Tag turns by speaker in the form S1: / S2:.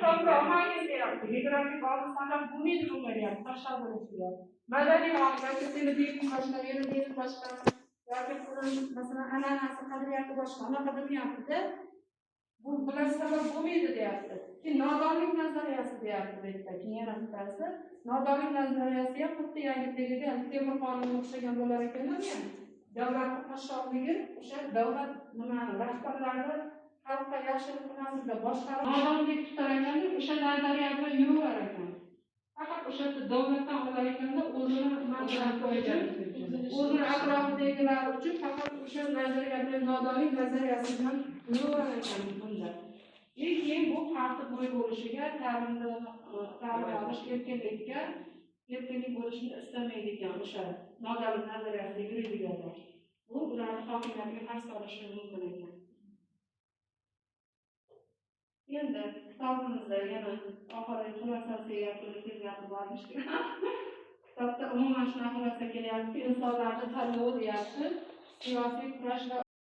S1: Kitobga olmagin deyapti. Geografik olim sanab bo'lmaydi bunga deyapti. Tashlab bo'lishi. Madaniy olim yoki seni dining boshqa, meni dinim boshqa yoki uni masalan an'anasi, qadriyati boshqa, unaqa demayapti-da. Bu bular sabab bo'lmaydi deyapti. Keyin nodonlik nazariyasi deyapti bu yerda. Keyin yana bittasi nodonlik nazariyasi ham xuddi yangi tegiga temir qonunga o'xshagan bo'lar ekanda bu ham. Davlatni qashshoqligi o'sha davlat nimani rahbarlari xalqqa yaxshilik qilmaslikda boshqarib nodondek tutar ekanda, o'sha nazariya bilan yuraverar ekan. Faqat o'sha yerda davlatdan olar ekanda, o'zini manfaati uchun, o'zini atrofidagilar uchun faqat o'sha nazariya bilan, nodonlik nazariyasi bilan yuraverar ekan bunda. И keyin bu xalqni boy bo'lishiga, ta'limni, ta'lim olish erkinlikka, erkinlik bo'lishini istamaydi ekan o'sha nodonlik nazariyasida yuradiganlar. Bu ularni hokimiyatga qarshi solishi mumkin ekan. Endi kitobimizda yana oxirgi xulosasiga yakuni tez yetib bormishdik. Kitobda umuman shunaqa xulosa kelyaptiki, insonlarni tanlovi deyapti, siyosiy kurash va